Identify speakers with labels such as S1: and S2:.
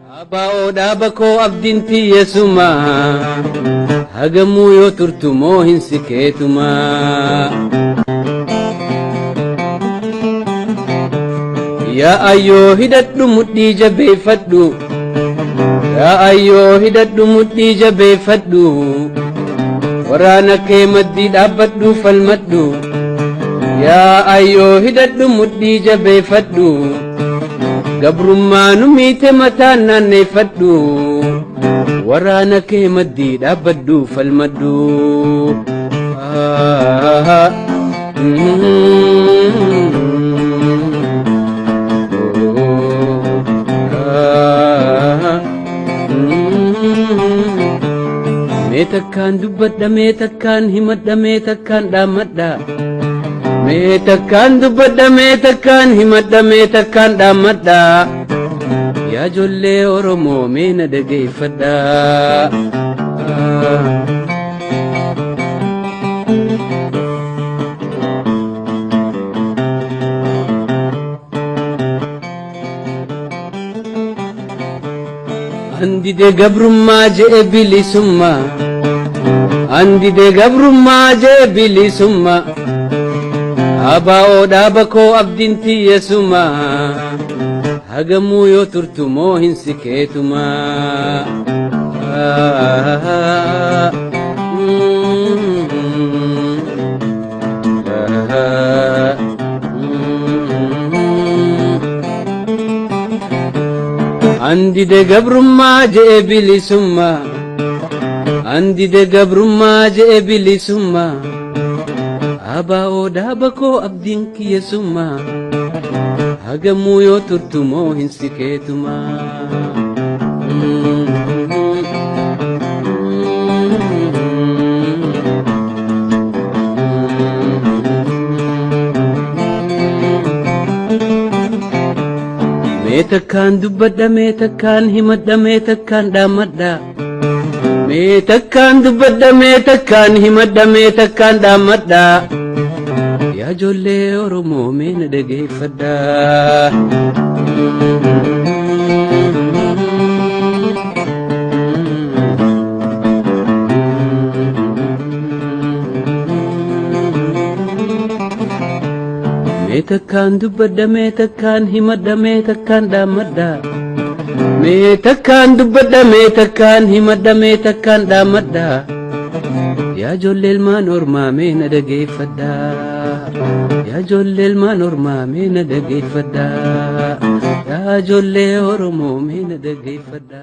S1: Abaa'oo dhaaba koo abdiin tiyyeessuma hagamuu yoo turtu moo hin sikeetuma. Yaa ayyoo hidhadhu mudhii jabeeffadhu. Yaa ayyoo hidhadhu mudhii jabeeffadhu. Waraana kee maddii dhaabbadhu falmadhu. Yaa ayyoo hidhadhu mudhii jabeeffadhu. Gabrummaa nu miite mataan naanneeffadhu. Waraana kee maddii dhaabbadhu falmadhu. Mee takkaan dubbadha mee takkaan himadha mee takkaan dhaammadha. Mee takkaan dubbadha mee takkaan himadha mee takkaan dhaammadha. Yaa ijoollee Oromoo mee na dhageeffadha. Andide gabrummaa je'e bilisummaa. Andide gabrummaa je'e bilisummaa. Abaa'oo dhaaba koo abdiin tiyyeessuma. Hagamuu yoo turtu moo hin sikeetuma. Andide gabrummaa je'e bilisummaa. Andide gabrummaa je'e bilisummaa. Abaa'oo dhaaba koo abdiin kiyyeessummaa. Hagamuu yoo turtu moo hin sikeetuma. Mee takkaan dubbadha mee takkaan himadha mee takkaan dhaammadha. Mee takkaan dubbadha mee takkaan himadha mee takkaan dhaammadha. Yaa ijoollee Oromoo mee na dhageeffadha. Mee takkaan dubbadha mee takkaan himadha mee takkaan dhaammadha. Mee takkaan dubbadha mee takkaan himadha mee takkaan dhaammadha. Yaa ijoollee ilmaan ormaa mee na dhageeffadha. Yaa ijoollee ilmaan ormaa mee na dhageeffadha. Yaa ijoollee Oromoo mee na dhageeffadha.